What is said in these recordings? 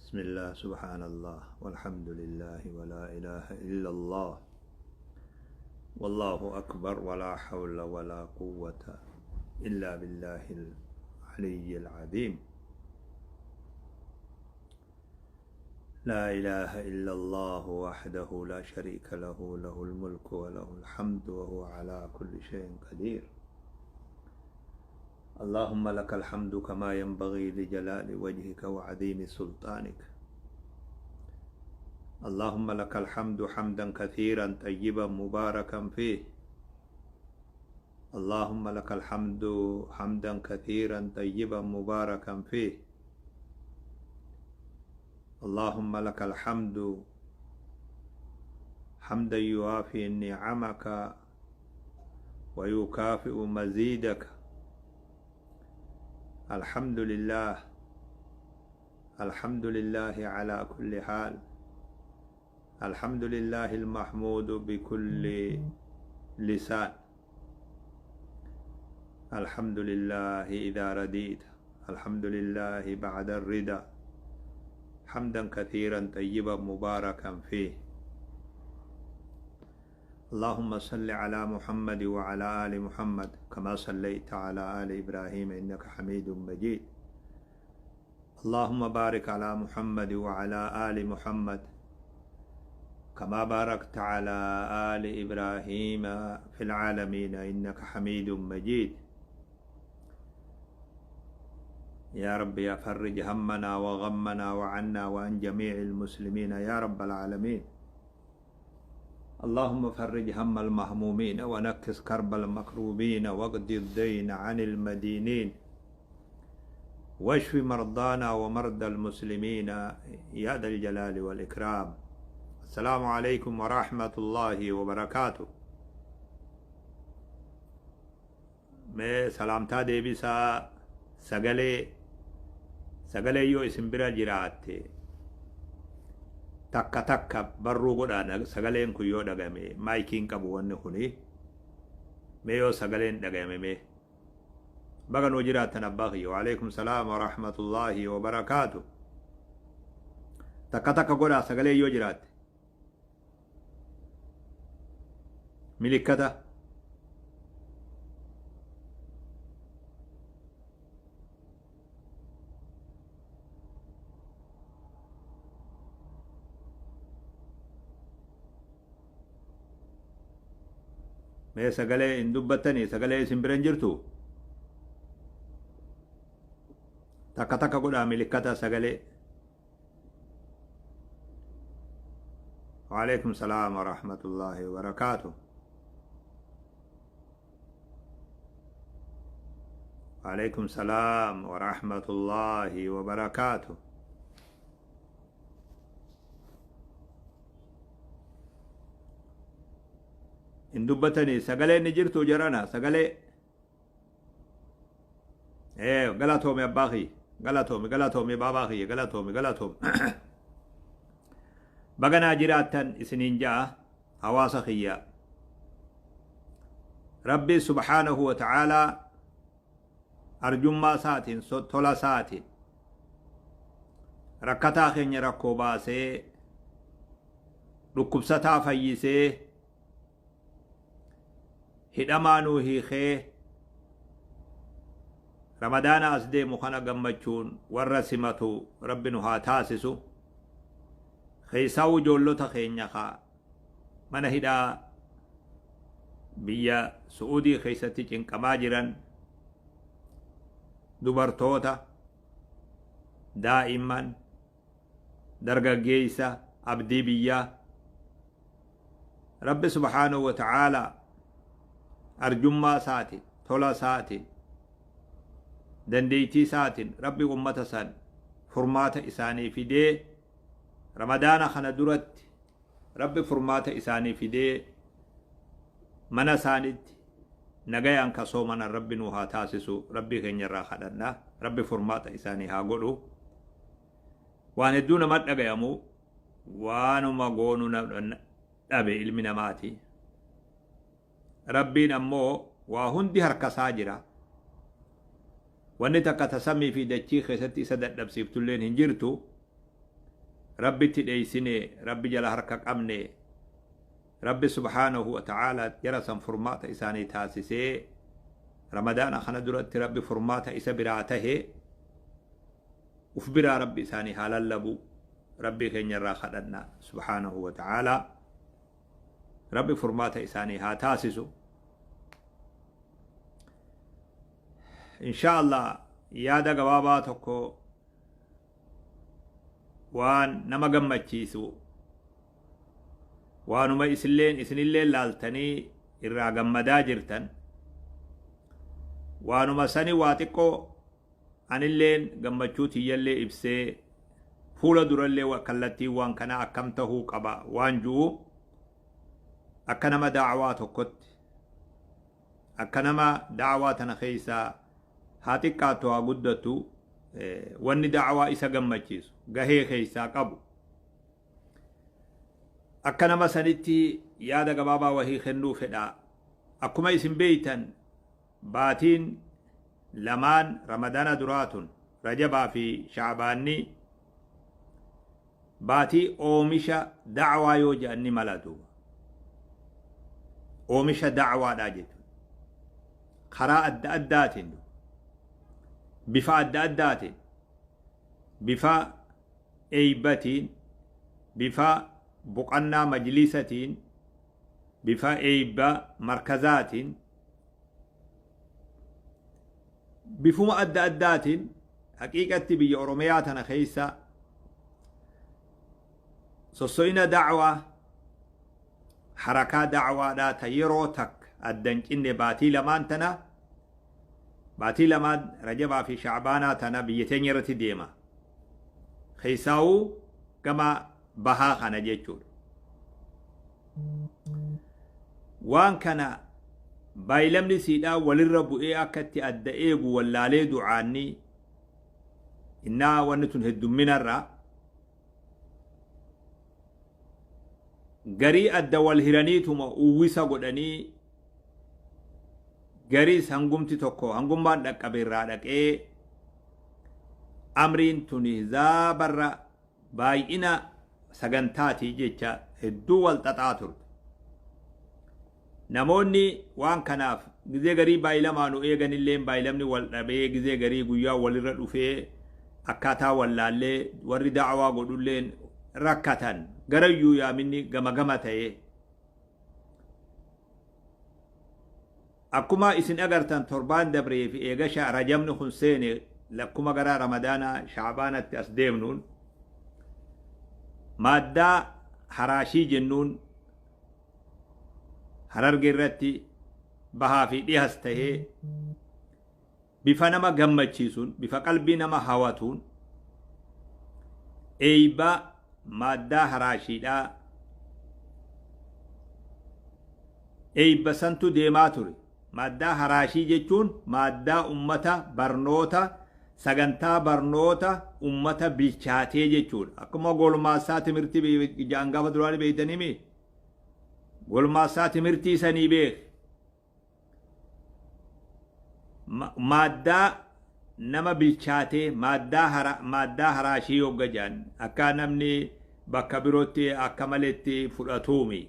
بسم الله، سبحان الله، والحمد لله، ولا إله إلا الله، والله أكبر، ولا حول ولا قوة إلا بالله العلي العظيم. لا إله إلا الله وحده لا شريك له، له الملك وله الحمد وهو على كل شيء قدير. اللهم لك الحمد كما ينبغي لجلال وجهك وعظيم سلطانك. اللهم لك الحمد حمدا كثيرا طيبا مباركا فيه. اللهم لك الحمد حمدا كثيرا طيبا مباركا فيه. اللهم لك الحمد حمدا يوافي نعمك ويكافئ مزيدك. الحمد لله، الحمد لله على كل حال، الحمد لله المحمود بكل لسان، الحمد لله إذا رديت، الحمد لله بعد الرضا، حمدا كثيرا طيبا مباركا فيه. اللهم صل على محمد وعلى آل محمد كما صليت على آل إبراهيم إنك حميد مجيد. اللهم بارك على محمد وعلى آل محمد كما باركت على آل إبراهيم في العالمين إنك حميد مجيد. يا رب يا فرج همنا وغمنا وعنا وعن جميع المسلمين يا رب العالمين. اللهم فرج هم المهمومين ونكس كرب المكروبين واقض الدين عن المدينين واشف مرضانا ومرضى المسلمين يا ذا الجلال والإكرام. السلام عليكم ورحمة الله وبركاته. Mee salaamtaa deebisaa. Sagalee yoo isin bira jiraatte takka takka barruu godhaa. Sagaleen kun yoo dhagame, maayikiin qabu wanni kuni, mee yoo sagaleen dhagame, mee baga nuu jiraattan. Abbaa kiyya, وعليكم السلام ورحمة الله وبركاته. Takka takka godhaa sagalee yoo jiraatte milikkata. Mee sagalee hin dubbattanii? Sagalee isin bira hin jirtu? Takka takka godhaa milikkata sagalee. وعليكم السلام ورحمة الله وبركاته. وعليكم السلام ورحمة الله وبركاته. Hin dubbatanii? Sagalee ni jirtu jarana? Sagalee galatoomi abbaa kiyya, galatoomi, galatoomi baabaa kiyya, galatoomi, galatoomi. Baganaa jiraattan isiniin ja'a hawaasa kiyya. Rabbi سبحانه وتعالى arjummaa isaatiin, tola isaatiin rakkataa keenya rakkoo baasee, dhukkubsataa fayyisee, hidhamaa nuu hiikee, Ramadaana as deemu kana gammachuun warra simatu Rabbi nu haa taasisu. Keessaa ijoollota keenya kaa mana hidhaa biyya Su'uudii keessatti cinqamaa jiran, dubartoota, daa'imman, dargaggeessa abdii biyyaa, Rabbi سبحانه وتعالى arjummaa isaatiin, tola isaatiin, dandeettii isaatiin Rabbi ummata san furmaata isaanii fidee, Ramadaana kana duratti Rabbi furmaata isaanii fidee mana isaanitti nagayaan ka soomanan Rabbi nu haa taasisu. Rabbi keenya irraa kadhanna, Rabbi furmaata isaanii haa godhu. Waan hedduu nama dhagayamu, waanuma goonu dhabe ilmi namaati. Rabbiin ammoo waa hundi harkasaa jira. Wanni takka ta samii fi dachii keessatti isa dadhabsiiftulleen hin jirtu. Rabbitti dheeysine, Rabbi jala harka qabne, Rabbi subhaanahu wa ta'aalaa jara san furmaata isaanii taasisee, Ramadaana kana duratti Rabbi furmaata isa biraa tahe uf biraa Rabbi isaanii haa lallabu. Rabbii keenya irraa kadhanna subhaanahu wa ta'aalaa. Rabbi furmaata isaanii haa taasisu. Insha Allah yaada gabaabaa tokko waan nama gammachiisu, waanuma isilleen isinilleen laaltanii irraa gammadaa jirtan, waanuma sani waa xiqqoo anilleen gammachuu tiyyallee ibsee, fuula durallee kallattiin waan kanaa akkam tahuu qaba waan ju'u, akka nama da'awaa tokkotti, akka nama da'awaa tana keessaa haa xiqqaattu haa guddattu wanni da'awaa isa gammachiisu gahee keessaa qabu, akka nama sanitti yaada gabaabaa wahii kennuu fedha. Akkuma isin beeytan, baatiin lamaan Ramadaana duraatun, Rajabaa fi Shacbaanni, baatii oomisha da'awaa yoo jedhan ni mala. Duuba oomisha da'awaadhaa jechuudha. Karaa adda addaatiin, bifa adda addaatiin, bifa eeybatiin, bifa boqannaa majlisatiin, bifa eeyba markazaatiin, bifuma adda addaatiin, haqiiqatti biyya Oromiyaa tana keessa sosso'ina da'waa, harakaa da'waadhaa ta yeroo takka addan cinne baatii lamaan tana, baatii lamaan Rajabaa fi Shacbaanaa tana biyya teenya irratti deema, keessaawuu gama bahaa kana jechuudha. Waan kana baay'ilamni siidhaa walirra bu'ee akka itti adda eegu wallaalee, du'aanni innaa wanni tun heddumminarra garii adda wal hiraniituma uwwisa godhanii, gariis hangumti tokko hangummaan dhaqqabe irraa dhaqee, amriin tuni zaabarra baay'ina sagantaatii jecha hedduu wal xaxaa turte. Namoonni waan kanaaf gizee garii baay'ilamaa nu eeganillee baay'ilamni wal dhabee, gizee garii guyyaa walirra dhufee akkaataa wallaallee, warri da'awaa godhulleen rakkatan, garayyuu yaaminni gama gama ta'ee. Akkuma isin agartan, torbaan dabree fi eegasha Rajabni kun seene, lakkuma gara Ramadaanaa Shaabaanatti as deemnuun, maaddaa haraashii jennuun Hararge irratti bahaa fi dhihas tahee bifa nama gammachiisuun, bifa qalbii nama hawatuun, eeyba maaddaa haraashiidhaa eeyba santu deemaa ture. Maaddaa haraashii jechuun maaddaa ummata barnoota, sagantaa barnoota ummata bilchaatee jechuudha. Akkuma golmaassaa timirtii ja'an gaafa duraanii beeytanimi, golmaassaa timirtii sanii beek. Maaddaa nama bilchaatee, maaddaa haraashii yogga jedhan, akka namni bakka birootti akka maletti fudhatuumi.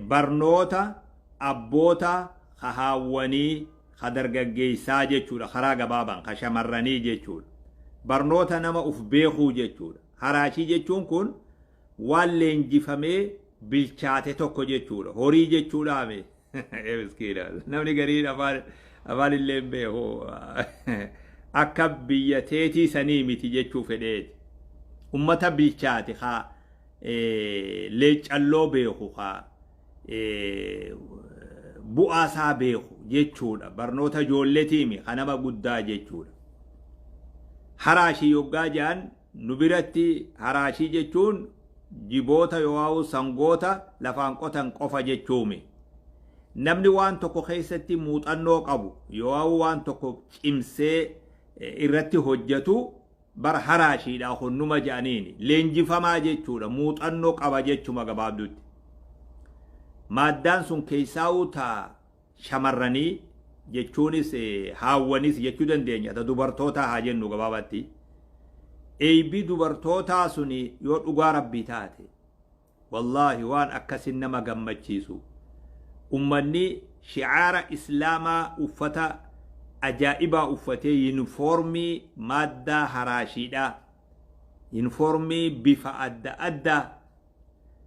Barnoota abboota hahaawwanii, ka dargaggeessaa jechuudha, karaa gabaabaan ka shamarranii jechuudha. Barnoota nama uf beekuu jechuudha. Haraashii jechuun kun waan leenjifamee bilchaate tokko jechuudha. Horii jechuudhaame. Miskiina, namni gariin afaan illee hin beeku, akka biyya teetii sanii miti jechuu fedheeti. Ummata bilchaate, ka leeccalloo beeku, ka bu'aa isaa beeku jechuudha. Barnoota ijoolleetiimi, ka nama guddaa jechuudha. Haraashii yoggaa jedhan nu biratti haraashii jechuun jiboota yookaan sangoota lafaan qotan qofa jechuumi. Namni waan tokko keessatti muuxannoo qabu yookaan waan tokko cimsee irratti hojjetu bara haraashiidha hunnuma jedhaniini. Leenjifamaa jechuudha, muuxannoo qaba jechuma gabaabdutti. Maaddaan sun keessaa'uu taa shamarranii jechuunis haawwanis jechuu dandeenya, ta dubartoota haa jennu gabaabatti. Eeybii dubartootaa suni yoo dhugaa Rabbii taate, wallaahi waan akkasin nama gammachiisu. Ummanni shi'aara Islaamaa uffata ajaa'ibaa uffatee, yunifoormii maaddaa haraashiidhaa, yunifoormii bifa adda addaa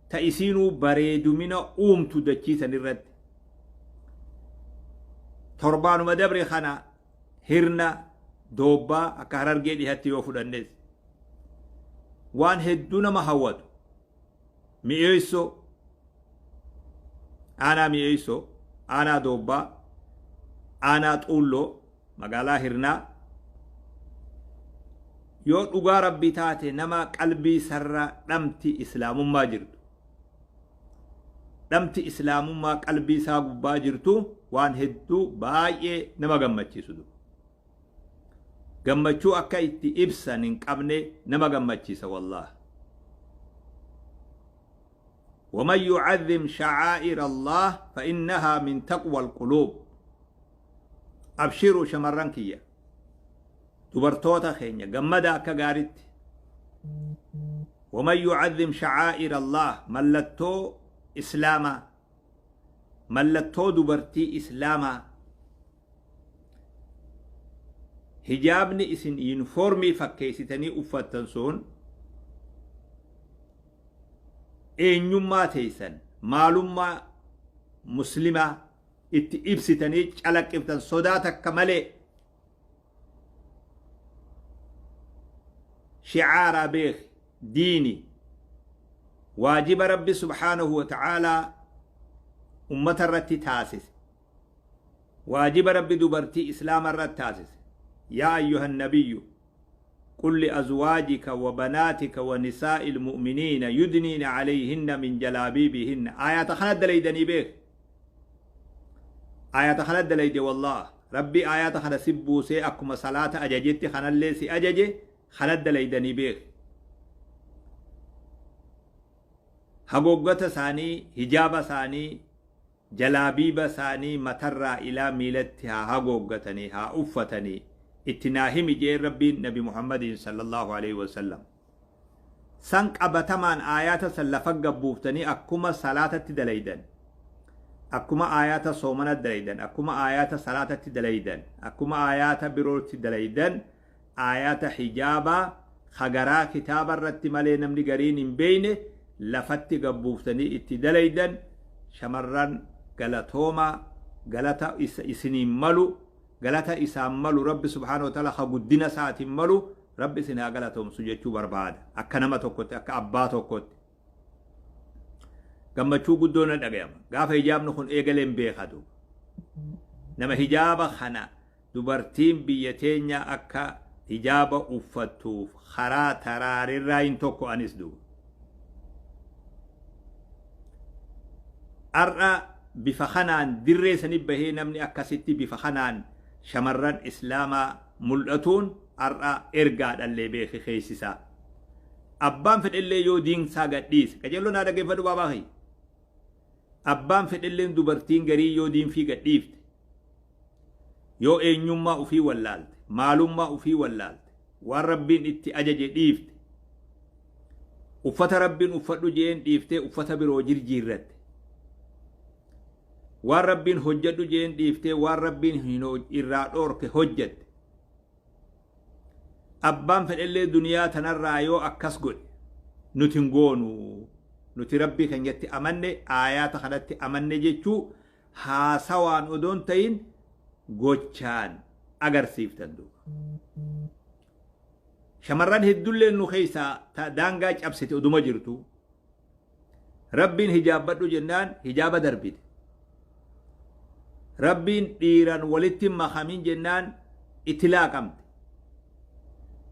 ta isiinuu bareedumina uumtu dachiisan irratti. Torbaanuma dabre kana Hirna, Doobbaa akka Harargee dhihatti yoo fudhannes waan hedduu nama hawwatu. Mi'eessoo, aanaa Mi'eessoo, aanaa Doobbaa, aanaa Xuulloo, magaalaa Hirnaa, yoo dhugaa Rabbii taate nama qalbii sarra dhamti Islaamummaa jirtu, dhamti Islaamummaa qalbii isaa gubbaa jirtu, waan hedduu baay'ee nama gammachiisu. Gammachuu akka itti ibsan hin qabne nama gammachiisa wallaah. ومن يعظم شعائر الله فإنها من تقوى القلوب. أبشروا shamarran kiyya, dubartoota keenya, gammada akka gaaritti. ومن يعظم شعائر الله, mallattoo Islaamaa, mallattoo dubartii Islaamaa, hijaabni isin yunifoormii fakkeessitanii uffattan sun eenyummaa teessan, maalummaa Muslimaa itti ibsitanii calaqqiftan sodaa takka malee, shi'aaraa beeki, diini waajiba Rabbi subhaanahu wa ta'aalaa ummata irratti taasise, waajiba Rabbi dubartii Islaama irratti taasise. يا أيها النبي قل لأزواجك وبناتك ونساء المؤمنين يدنين عليهن من جلابيبهن. آيات خند دليدني بيك، آيات خند دليدي والله. ربي آيات خند سبوسي أكما صلاة أججت خند ليسي أججي خند دليدني بيك. Hagoggata isaanii, hijaaba isaanii, jalaabiiba isaanii matarraa ilaa miilatti haa hagooggatanii, haa uffatanii itti naa himi jeen Rabbiin Nabi Muhammadiin sallallahu alaihi wasallam. San qabatamaan aayaata san lafa gabbuuftanii akkuma salaatatti dalaydan, akkuma aayaata soomana dalaydan, akkuma aayaata salaatatti dalaydan, akkuma aayaata birootti dalaydan, aayaata hijaabaa hagaraa kitaaba irratti malee namni gariin hin beeyne lafatti gabbuuftanii itti dalaydan. Shamarran galatooma, galata isiniin malu, galata isaan malu, Rabbi subhaanahu wa ta'ala ha guddina isaatiin malu Rabbi isin haa galatoomsu jechuu barbaada. Akka nama tokkotti, akka abbaa tokkotti gammachuu guddoo na dhagayama gaafa hijaabni kun eegaleen beekatu. Nama hijaaba kana dubartiin biyya teenya akka hijaaba uffattuuf karaa taraarirraa hin tokko anis duuba. Har'a bifa kanaan dirree sani bahee namni akkasitti bifa kanaan shamarran Islaamaa mul'atuun har'a ergaa dhallee beeki keessisaa. Abbaan fedhellee yoo diinsaa gadhiise, qajeelloo naa dhaggeeffadhu baabaa kiyya. Abbaan fedhelleen dubartiin garii yoo diinfii gadhiifte, yoo eenyummaa ufii wallaalte, maalummaa ufii wallaalte, waan Rabbiin itti ajaje dhiifte, uffata Rabbiin uffadhu jeen dhiiftee uffata biroo jirjiirratte, waan Rabbiin hojjedhu jeen dhiiftee waan Rabbiin irraa dhoorke hojjette, abbaan fedhellee duniyaa tanarraa yoo akkas godhe nuti hin goonu, nuti Rabbii keenyatti amanne, aayaata kanatti amanne jechuu haasawaan odoon ta'in gochaan agarsiiftan duuba. Shamarran heddullee nu keessaa ta daangaa cabsite oduma jirtu, Rabbiin hijaabbadhu jennaan hijaaba darbite. Rabbiin dhiiran walitti makamin jennaan itti laaqamte.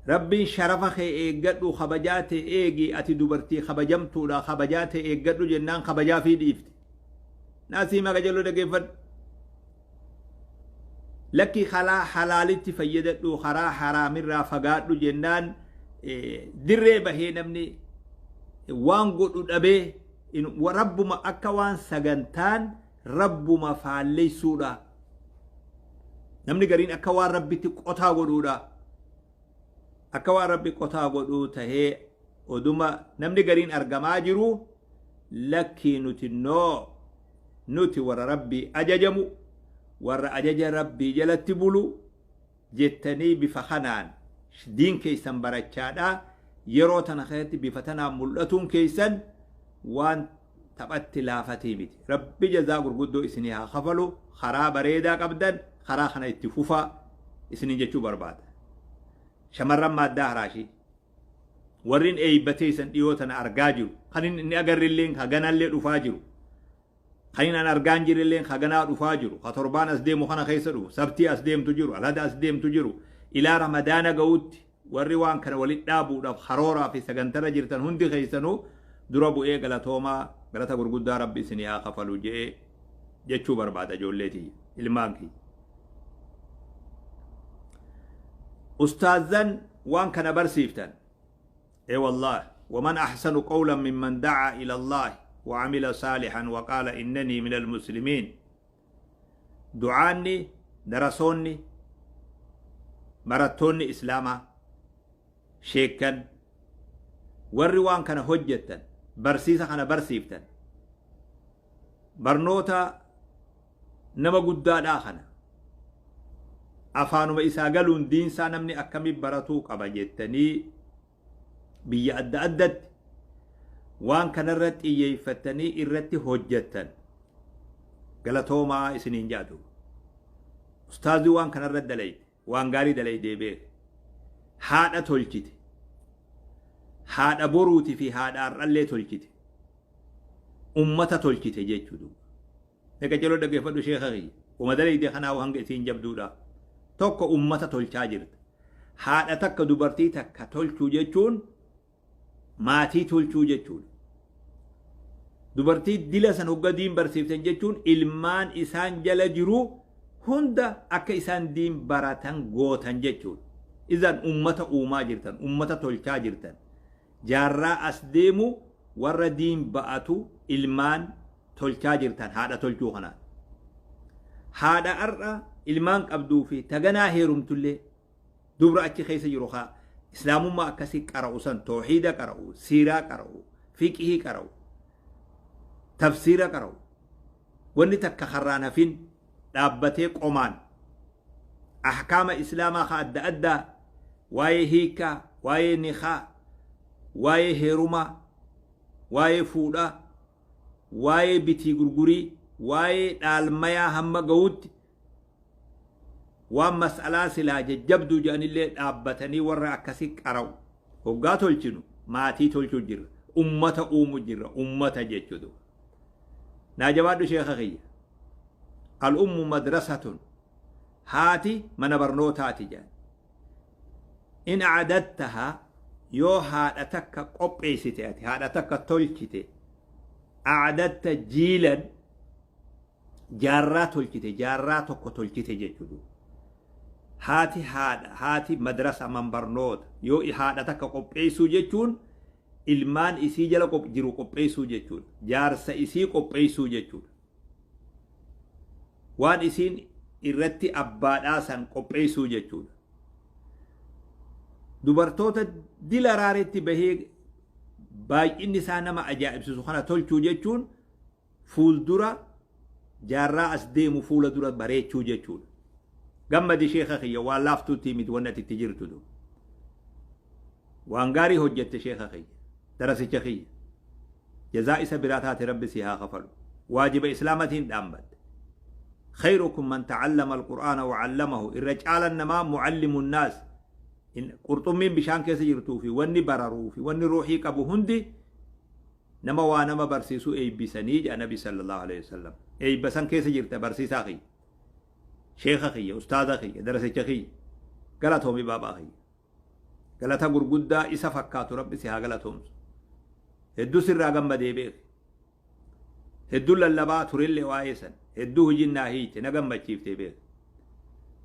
Rabbiin sharafa kee eeggadhu, kabajaa tee eegi, ati dubartii kabajamtuudha, kabajaa tee eeggadhu jennaan kabajaa fi dhiifte. Naasii maqa jaloo dhaggeeffadhu. Lakki karaa halaalitti fayyadadhu, karaa haraamirraa fagaadhu jennaan dirree bahee namni waan godhu dhabee Rabbuma akka waan sagantaan Rabbuma faalleessuudha. Namni gariin akka waan Rabbitti qotaa godhuudha. Akka waan Rabbi qotaa godhuu tahee oduma namni gariin argamaa jiru, lakkii, nuti noo, nuti warra Rabbii ajajamu, warra ajaja Rabbii jalatti bulu jettanii bifa kanaan diin keessan barachaadha. Yeroo tana keessatti bifa tanaan mul'atuun keessan waan taphatti laafatii miti. Rabbi jazaa gurguddoo isinii haa kafalu. Karaa bareedaa qabdan, karaa kana itti fufaa isiniin jechuu barbaada. Shamarran maaddaa haraashii warrin eeybatee isan dhiyoo tana argaa jiru, kan inni agarrilleen haganallee dhufaa jiru, kan inni an argaa hin jirrelleen haganaa dhufaa jiru, ka torbaan as deemu kana keessa dhufu, sabtii as deemtu jiru, alhada as deemtu jiru, ilaa Ramadaana ga'utti warri waan kana walitti dhaabuudhaaf karooraa fi sagantarra jirtan hundi keessanuu dura bu'ee galatoomaa, galata gurguddaa Rabbi isinii haa kafalu je'ee jechuu barbaada. Ijoollee tiyya, ilmaan kiyya, ustaazan waan kana barsiiftan, ee wallahi, ومن أحسن قولا ممن دعا إلى الله وعمل صالحا وقال إنني من المسلمين. Du'aanni, darasoonni, barattoonni islaamaa, sheekkan, warri waan kana hojjettan, barsiisa kana barsiiftan, barnoota nama guddaadhaa kana afaanuma isaa galuun diinsaa namni akkamii baratuu qaba jettanii biyya adda addatti waan kanarratti xiyyeeffattanii irratti hojjettan, galatoomaa isiniin jedhu. Ustaazii waan kanarratti dalayte, waan gaarii dalaydee beeke. Haadha tolchite, haadha boruuti fi haadha har'allee tolchite, ummata tolchite jechuudha. Egaa jaloo dhaggeeffadhu, sheeka kiyya, uma dalayde kanaa hanga isiin jabduudha. Tokko ummata tolchaa jirta. Haadha takka, dubartii takka tolchuu jechuun maatii tolchuu jechuudha. Dubartii dila san hogga diin barsiiftan jechuun ilmaan isaan jala jiru hunda akka isaan diin baratan gootan jechuudha. Izan ummata uumaa jirtan, ummata tolchaa jirtan. Jaarraa as deemu warra diin ba'atu ilmaan tolchaa jirtan haadha tolchuu kanaan. Haadha har'a ilmaan qabduu fi taganaa heerumtullee, dubra achi keessa jiru haa islaamummaa akkasii qara'u san, toohiida qara'u, siiraa qara'u, fiqhii qara'u, tafsiira qara'u, wanni takka karraan hafin dhaabbatee qomaan ahkaama islaamaa ka adda addaa, waa'ee hiikaa, waa'ee nikaa, waa'ee heerumaa, waa'ee fuudhaa, waa'ee bitii gurgurii, waa'ee dhaalmayaa hamma ga'utti waan mas'alaa silaa jajjabduu jedhanillee dhaabbatanii warra akkasii qara'u hoggaa tolchinu maatii tolchuu jirra, ummata uumu jirra, ummata jechuudha. Naa jabaadhu, sheeka kiyya. الأم مدرسة, haati mana barnootaati jedhan. إن أعددتها, yoo haadha takka qopheessite, ati haadha takka tolchite, أعددت جيلا, jaarraa tolchite, jaarraa tokko tolchite jechuudha. Haati haadha, haati madrasa, man barnoota. Yoo haadha takka qopheessuu jechuun ilmaan isii jala jiru qopheessuu jechuudha. Jaarsa isii qopheessuu jechuudha. Waan isiin irratti abbaadhaa san qopheessuu jechuudha. Dubartoota dila raaretti bahee baay'inni isaa nama ajaa'ibsiisu kana tolchuu jechuun fuuldura jaarraa as deemu fuula dura bareechuu jechuudha. Gammadi, sheeka kiyya, waan laaftuutti miti wanni ati itti jirtu. Waan gaarii hojjette, sheeka kiyya, darasicha kiyya. Jazaa isa biraa taate Rabbi si haa kafalu. Waajiba islaamatiin dhaambatte. خيركم من تعلم القرآن وعلمه, irra caalan namaa معلم الناس. Qurxummiin bishaan keessa jirtuu fi wanni bararuu fi wanni ruuxii qabu hundi nama waa nama barsiisuu eebbisanii jedha Nabi صلى الله عليه وسلم. Eebbasan keessa jirta, barsiisaa kiyya, sheeka kiyya, ustaaza kiyya, darasicha kiyya. Galatoomi, baabaa kiyya. Galata gurguddaa isa fakkaatu Rabbi si haa galatoomsu. Hedduu sirraa gammadee beeke. Hedduu lallabaa turellee waa'ee san, hedduu hojiin naa hiite, na gammachiiftee beeke.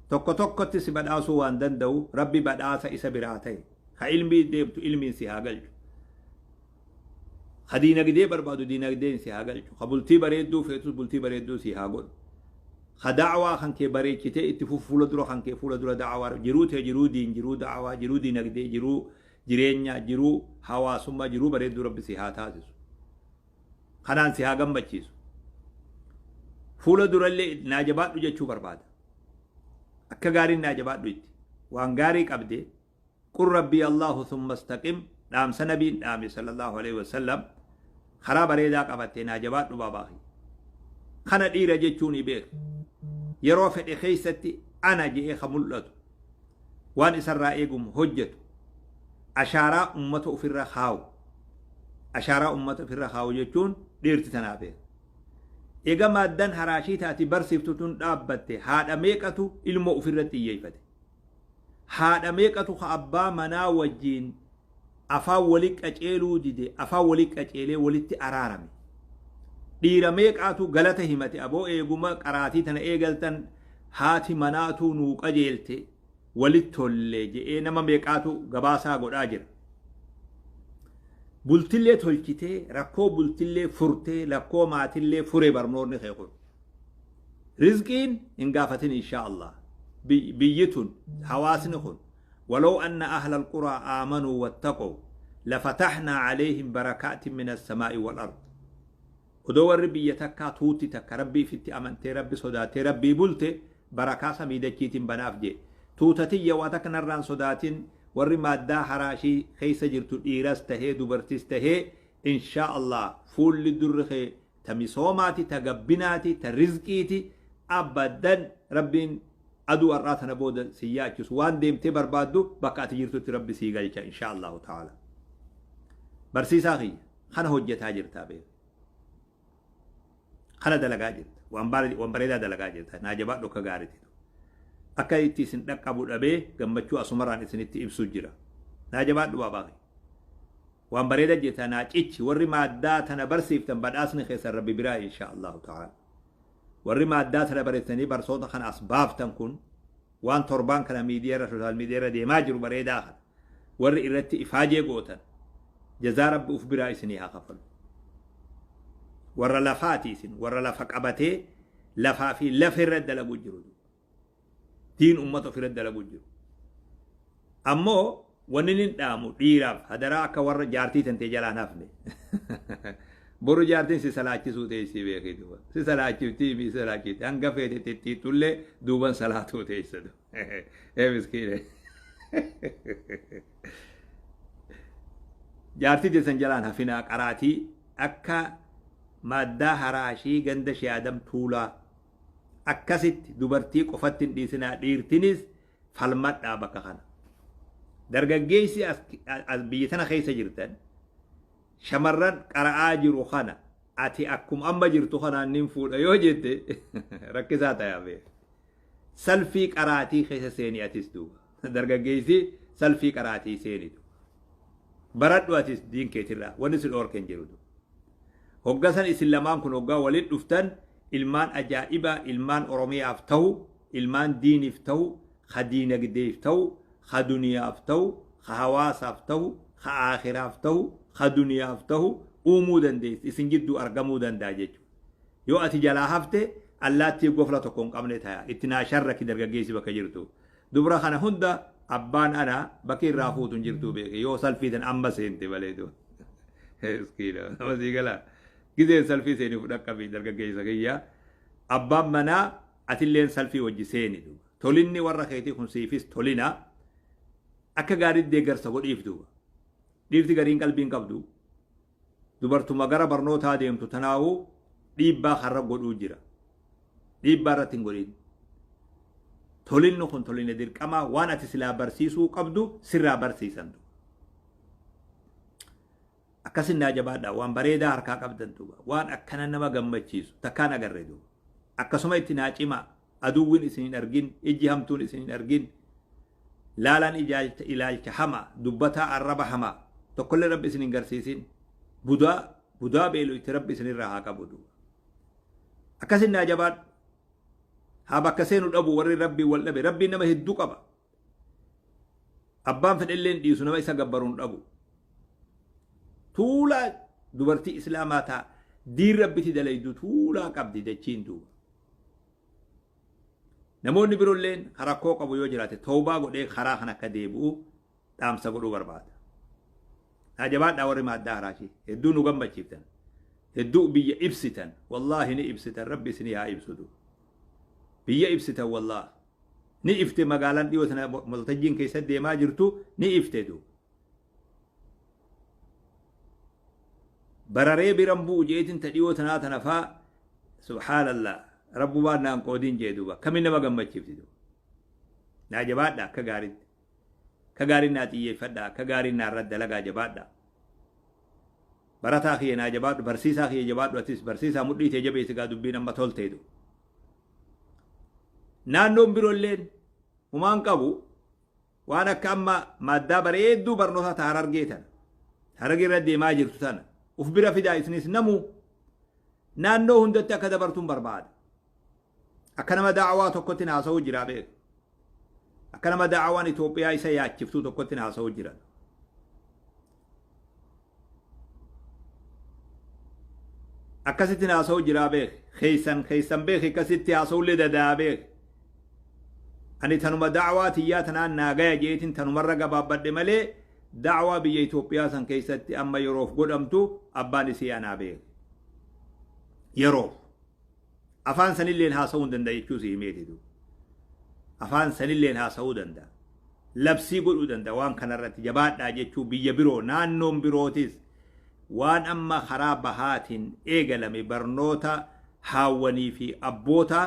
Tokko tokkotti si badhaasuu waan danda'u Rabbi badhaasa isa biraa ta'e ka ilmii deemtu ilmiin si haa galchu, ka diinagdee barbaadu diinagdeen si haa galchu, ka bultii bareedduu feetus bultii bareedduu si haa godhu. Ka da'waa kan kee bareechitee itti fufu fuula dura kan kee fuula dura da'waa jiruu tee jiruu diin jiruu da'waa jiruu dinagdee jiruu jireenyaa jiruu hawaasummaa jiruu bareedduu Rabbi si haa taasisu. Kanaan si haa gammachiisu. Fuula durallee naa jabaadhu jechuu barbaada. Akka gaariin naa jabaadhu itti. Waan gaarii qabde qul rabbii Allahu thumma istaqim dhaamsa nabiin dhaame sallallahu alaihi wasallam karaa bareedaa qabatte naa jabaadhu baabaa kiyya. Kana dhiira jechuun beek. Yeroo fedhe keessatti ana je'ee ka mul'atu. Waan isarraa eegumu hojjetu. Ashaaraa ummata ofirra kaawu. Ashaaraa ummata ofirra kaawu jechuun dhiirti tanaa beeka. Eega maaddan haraashii taati barsiiftu tun dhaabbatte haadha meeqatu ilmoo ofirratti xiyyeeffate. Haadha meeqatu ka abbaa manaa wajjiin afaan wali qaceeluu dide afaan wali qaceelee walitti araarame. Dhiira meeqaatu galata himate aboo eeguma qaraatii tana eegaltan haati manaatuu nuu qajeelte walitti tolle je'ee nama meeqaatu gabaasaa godhaa jira. Bultillee tolchitee rakkoo bultillee furtee rakkoo maatillee fure barnoonni kee kun. Rizqiin hin gaafatin inshaa Allah. Biyyi tun hawaasni kun ولو أن أهل القرى آمنوا واتقوا لفتحنا عليهم بركات من السماء والأرض. Odoo warri biyya takkaa tuutti takka Rabbii ifitti amantee Rabbi sodaatee Rabbii bulte barakaa samii dachiitiin banaaf jee. Tuuta tiyya waa takka narraan sodaatin warri maaddaa haraashii keessa jirtu dhiiras tahee dubartis tahee inshaa Allah fuulli durri kee ta misoomaati ta gabbinaati ta rizqiiti abadan Rabbiin aduu har'aa tana booda si yaachisu waan deemtee barbaaddu bakka ati jirtutti Rabbi sii galcha inshaa Allahu ta'ala. Barsiisaa kiyya kana hojjetaa jirtaa beeku. Kana dalagaa jirta. Waan bareedaa dalagaa jirta. Naa jabaadhu akka gaariitti. Akka itti isin dhaqqabu dhabee gammachuu asumarraan isinitti ibsu jira. Naa jabaadhu baabaa kiyya. Waan bareedaa jirta naa cichi warri maaddaa tana barsiiftan badhaasni keessan Rabbi biraa inshaa Allahu ta'ala. Warri maaddaa tana bareessanii barsoota kana as baaftan kun waan torbaan kana miidiyaa irra sooshaal miidiyaa irra deemaa jiru bareedaa kana warri irratti ifaajee gootan jazaa Rabbi uf biraa isinii haa kafalu. Warra lafaati isin warra lafa qabatee lafaa fi lafa irra dalagu jiru. Diin ummata ofirra dalagu jiru. Ammoo wanni inni dhaamu dhiiraaf hadaraa akka warra jaartii tantee jalaan hafne. Boru jaartiin si salaachisuu teessii beekitu. Si salaachiftii mi salaachifti. Hanga feete xixxiixullee duuban salaatuu teessatu. Ee miskiine. Jaartii teessan jalaan hafinaa qaraatii akka maaddaa haraashii ganda shee Adam Tuulaa akkasitti dubartii qofatti hin dhiisinaa dhiirtinis falmadhaa bakka kana. Dargaggeessi as biyya tana keessa jirtan shamarran qara'aa jiru kana ati akkuma amma jirtu kanaan nin fuudha yoo jette rakkisaa ta'a bee. Salfii qaraatii keessa seeni atis duuba. Dargaggeessi salfii qaraatii seenitu. Baradhu atis diin keetirraa wanni si dhoorke hin jiru. Hoggasan isin lamaan kun hoggaa waliin dhuftan ilmaan ajaa'ibaa ilmaan Oromiyaaf ta'u, ilmaan diiniif ta'u, ka diinagdeef ta'u, ka duniyaaf ta'u, ka hawaasaaf ta'u, ka aakhiraaf ta'u, ka duniyaaf ta'u uumuu dandeessi isin jidduu argamuu danda'a jechuudha. Yoo ati jalaa hafte allaattii gofla tokko hin qabne ta'a itti naa sharraki dargaggeessi bakka jirtu. Dubra kana hunda abbaan ana bakki irraa fuutu hin jirtuu beeke yoo salfiitan amma seente maleetu. Miskiina nama sii galaa. Gizeen salfii seeni fudhaqqabi dargaggeessa kiyya. Abbaan manaa atilleen salfii wajji seeni duuba. Tolinni warra keetii kun siifis tolina. Akka gaariitti deeggarsa godhiif duuba. Dhiirti gariin qalbiin qabdu. Dubartuma gara barnootaa deemtu tanaa'uu dhiibbaa karra godhuu jira. Dhiibbaa irratti hin godhin. Tolinni kun tolina dirqamaa waan ati silaa barsiisuu qabdu sirraa barsiisan. Akkasin naa jabaadhaa waan bareedaa harkaa qabdan duuba waan akkana nama gammachiisu takkaan agarre duuba. Akkasuma itti naa cimaa aduwwin isin hin argin ijji hamtuun isin hin argin laalaan ilaalcha hamaa dubbataa arraba hamaa tokkollee Rabbi isin hin garsiisin budaa budaa beelu itti Rabbi isinirraa haa qabu duuba. Akkasin naa jabaadhu. Haa bakka seenu dhabu warri Rabbiin wal dhabe Rabbiin nama hedduu qaba. Abbaan fedhellee hin dhiisu nama isa gabbaru hin dhabu. Tuulaa dubartii Islaamaa taa diin Rabbiti dalaydu tuulaa qabdi dachiin duuba. Namoonni biroolleen rakkoo qabu yoo jiraate tawbaa godhee karaa kana akka deebi'u dhaamsa godhuu barbaada. Naa jabaadhaa warri maaddaa haraashii hedduu nu gammachiiftan. Hedduu biyya ibsitan, wallaahi ni ibsitan, Rabbi isinii haa ibsutu. Biyya ibsitan, wallaahi. Ni ifte magaalaan dhiyoo tana waltajjiin keessa deemaa jirtu ni ifte du. Bararee biran bu'u jeetin ta dhiyoo tanaa tana faa, subhaanallah, rabbumaan naan qoodin jee duuba akkamiin nama gammachiifti duuba. Naa jabaadha, akka gaariitti. Akka gaariin naa xiyyeeffadha, akka gaariin naa irratti dalagaa, jabaadha. Barataa kiyya naa jabaadhu, barsiisaa kiyya jabaadhu, atis barsiisaa mudhii tee jabeessi gaa, dubbiin amma tolteetu. Naannoon biroolleen humaan qabu waan akka amma maaddaa bareedduu barnoota ta Harargee tana. Harargee irra deemaa jirtu tana. Uf bira fidaa isinis namuu naannoo hundatti akka dabartuun barbaada. Akka nama da'awaa tokkotti haasa'uu jira beeku. Akka nama da'awaan Itoophiyaa isa yaachiftuu tokkotti haasa'uu jira. Akkasitti haasa'uu jira beek. Keessan keessan beek, akkasitti haasa'ullee danda'a beek. Ani tanuma da'awaa tiyyaa tanaan naagaya jeetiin tanumarra gabaabbadhe malee da'awaa biyya Itoophiyaa san keessatti amma yeroof godhamtu abbaan isii anaa beek. Yeroof. Afaan sanilleen haasa'uu hin danda'a jechuu si himeeti duuba. Afaan sanilleen haasa'uu danda'a. Labsii godhuu danda'a waan kanarratti jabaadhaa jechuu. Biyya biroo, naannoon birootis waan amma karaa bahaatiin eegalame, barnoota haawwanii fi abbootaa,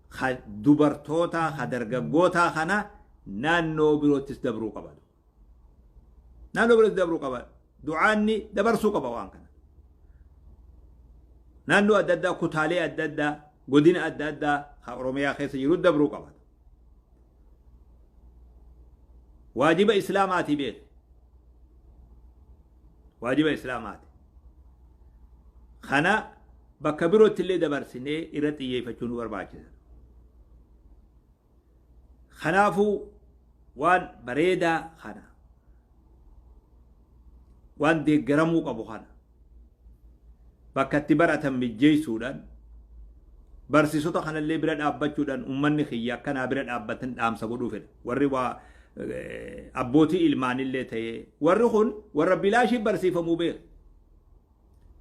ka dubartootaa, ka dargaggootaa kana naannoo biroottis dabruu qaba. Naannoo biroottis dabruu qaba. Du'aanni dabarsuu qaba waan kana. Naannoo adda addaa, kutaalee adda addaa, godina adda addaa ka Oromiyaa keessa jiru dabruu qaba. Waajiba Islaamaati beek. Waajiba Islaamaati. Kana bakka birootti illee dabarsinee irra xiyyeeffachuu nu barbaachisa. Kanaafuu waan bareedaa kana, waan deeggaramuu qabu kana, bakka itti baratan mijjeessuudhaan, barsiisota kanallee bira dhaabbachuudhaan, uummanni kiyya akkanaa bira dhaabbatan dhaamsa godhuu fedha. Warri waa abbootii ilmaanillee ta'ee, warri kun warra bilaashii barsiifamuu beeku.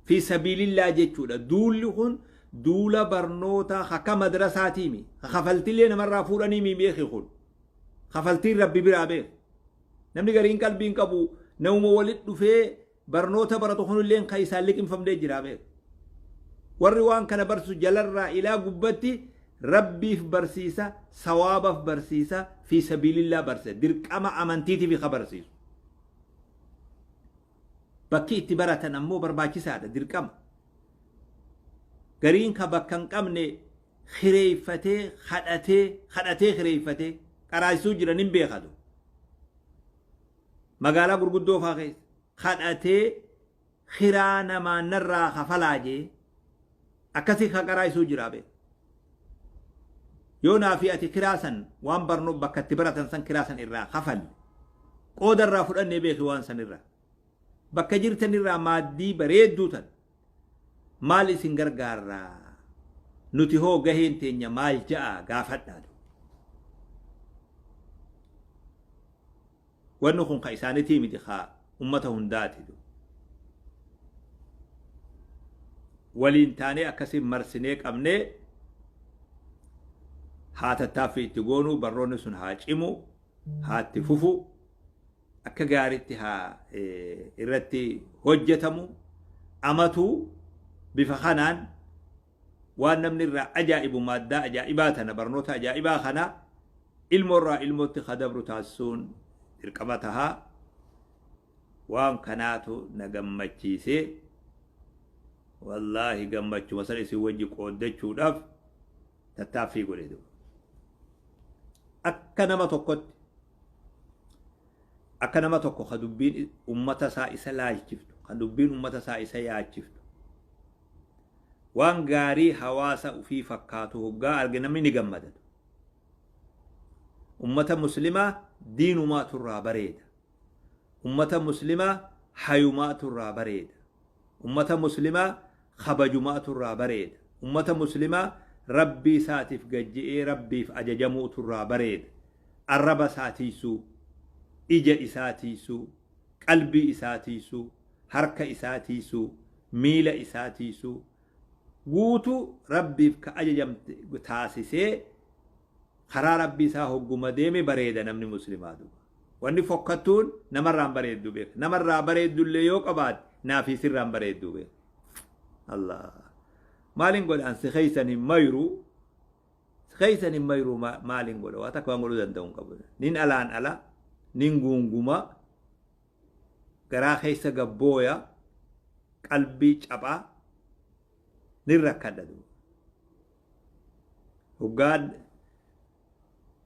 Fi sabiilillaa jechuudha. Duulli kun duula barnoota akka madrasaatiimi. Kafaltiilee namarraa fuudhanii mi beeki kun. Kafaltiin Rabbi biraa beeku. Namni gariin qalbiin qabu namuma walitti dhufee barnoota baratu kunillee kan isaan liqimfamnee jira beeku. Warri waan kana barsiisu jalarraa ilaa gubbatti Rabbiif barsiisa, sawaabaaf barsiisa, fi sabiilillaa barsiisa. Dirqama amantiitiif ka barsiisu. Bakki itti baratan ammoo barbaachisaadha, dirqama. Gariin ka bakka hin qabne kireeffatee, kadhatee kadhatee kireeffatee qaraasisuu jiran hin beekatu. Magaalaa gurguddoo fa'aa keessa kadhatee kiraa namaa narraa kafalaa jee akkasii ka qaraasisuu jira beeku. Yoo naa fi ati kiraa san, waan barnoo bakka itti baratan san kiraa san irraa kafalle, qooda irraa fudhannee beeki waan san irraa. Bakka jirtan irraa maaddii bareedduu tan maal isin gargaarraa, nuti hoo gaheen teenya maal ja'a gaafadhaa. Wanni kun ka isaanitii miti, ka ummata hundaati. Waliin taanee akkasiin marsinee qabnee haa tattaaffii itti goonuu, barnoonni sun haa cimu, haa itti fufu, akka gaariitti haa irratti hojjetamu. Amatuu bifa kanaan waan namni irraa ajaa'ibu, maaddaa ajaa'ibaa tana, barnoota ajaa'ibaa kana ilmoorraa ilmootti kadabru taasisuun dirqama tahaa. Waan kanaatu na gammachiisee, wallaahi gammachuma sana isin wajji qooddachuudhaaf tattaaffii godhe duuba. Akka nama tokkotti, akka nama tokko ka dubbiin ummata isaa isa laalchiftu, ka dubbiin ummata isaa isa yaachiftu, waan gaarii hawaasa ufii fakkaatu hoggaa arge namni ni gammadatu. Ummata Muslimaa diinumaatu irraa bareeda. Ummata Muslimaa hayumaatu irraa bareeda. Ummata Muslimaa kabajumaatu irraa bareeda. Ummata Muslimaa Rabbii isaatiif gajji'ee Rabbiif ajajamuutu irraa bareeda. Arraba isaa tiisuu, ija isaa tiisuu, qalbii isaa tiisuu, harka isaa tiisuu, miila isaa tiisuu, guutuu Rabbiif ka ajajamte taasisee karaa Rabbii isaa hogguma deeme bareeda namni muslimaa duuba. Wanni fokkattuun namarraan bareeddu beeka. Namarraa bareeddullee yoo qabaatte naafii sirraan bareeddu beeka. Allah. Maalin godha an si keeysan hin mayru, si keeysan hin mayru, maalin godha? Waa takka waan godhuu danda'u hin qabu. Nin alaan ala, nin guunguma, garaa keessa gabbooya, qalbii caphaa, nin rakkadha duuba. Hoggaan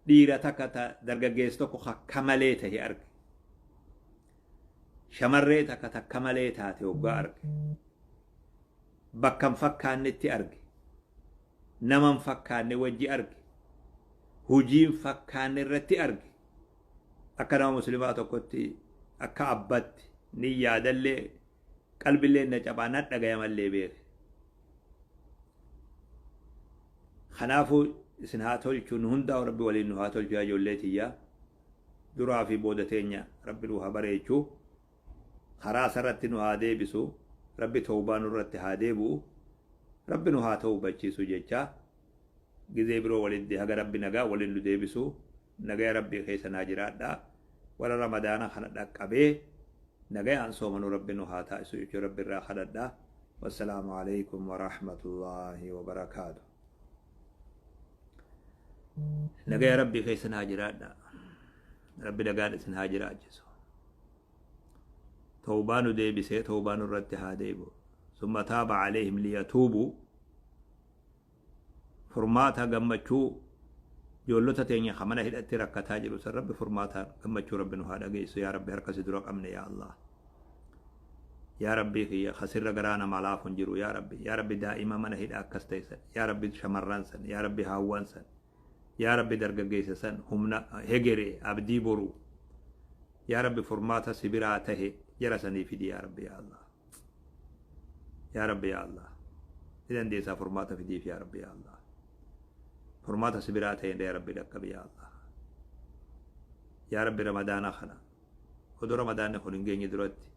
dhiira takka ta dargaggeessa tokko akka malee tahe arge, shamarree takka takka malee taate hoggaa arge, bakka hin fakkaannetti arge, nama hin fakkaanne wajji arge, hujii hin fakkaanne irratti arge, akka nama muslimaa tokkotti, akka abbatti ni yaadallee, qalbillee na caphaa, na dhagayamallee beeke. Kanaafuu isin haa tolchu, nu hundaa Rabbi waliin nu haa tolchu. Yaa ijoollee tiyyaa, duraa fi booda teenya Rabbi nu haa bareechu, karaa isarratti nu haa deebisu, Rabbi tawbaa nurratti haa deebi'u, Rabbi nu haa tawbachiisu jecha, gizee biroo walitti haga Rabbi nagaa waliin nu deebisu nagaya Rabbii keessa naa jiraadha. Warra Ramadaana kana dhaqqabee nagayaan soomanu Rabbi nu haa taasisu jechuu Rabbi irraa kadhadha. Wassalaamu alaikum warahmatullaahi wabarakaatu. Nagaya Rabbii keessa naa jiraadha. Rabbi nagaan isin haa jiraachisu. Tawbaa nu deebisee tawbaa nurratti haa deebi'u. Summa taaba alayhim liyatuubuu. Furmaata gammachuu ijoollota teenya ka mana hidhatti rakkataa jiru san Rabbi furmaata gammachuu Rabbi nu haa dhageessu. Yaa Rabbi, harka si dura qabne. Yaa Allah, yaa Rabbii kiyya, kasirra garaa namaa laafu hin jiru. Yaa Rabbi, yaa Rabbi, daa'ima mana hidha akkas ta'e san, yaa Rabbi, shamarran san, yaa Rabbi, haawwan san, yaa Rabbi, dargaggeessa san, humna hegere, abdii boru, yaa Rabbi, furmaata si biraa tahe jara sanii fidi. Yaa Rabbi, yaa Allah, yaa Rabbi, yaa Allah, ni dandeessaa, furmaata fidiif. Yaa Rabbi, yaa Allah, furmaata si biraa ta'e, yaa Rabbi, dhaqqabi. Yaa Allah, yaa Rabbi, Ramadaana kana odoo Ramadaanni kun hin geenye duratti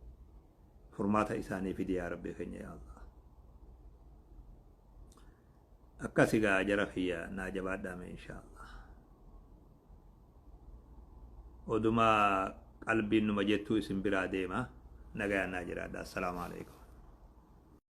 furmaata isaanii fidi, yaa Rabbi keenya, yaa Allah. Akkasi gaa jara kiyya, naa jabaadhaame. Insha Allah, oduma qalbiin numa jettuu isin biraa deema. Nagayaan naa jiraadha. Assalaamu alaikum.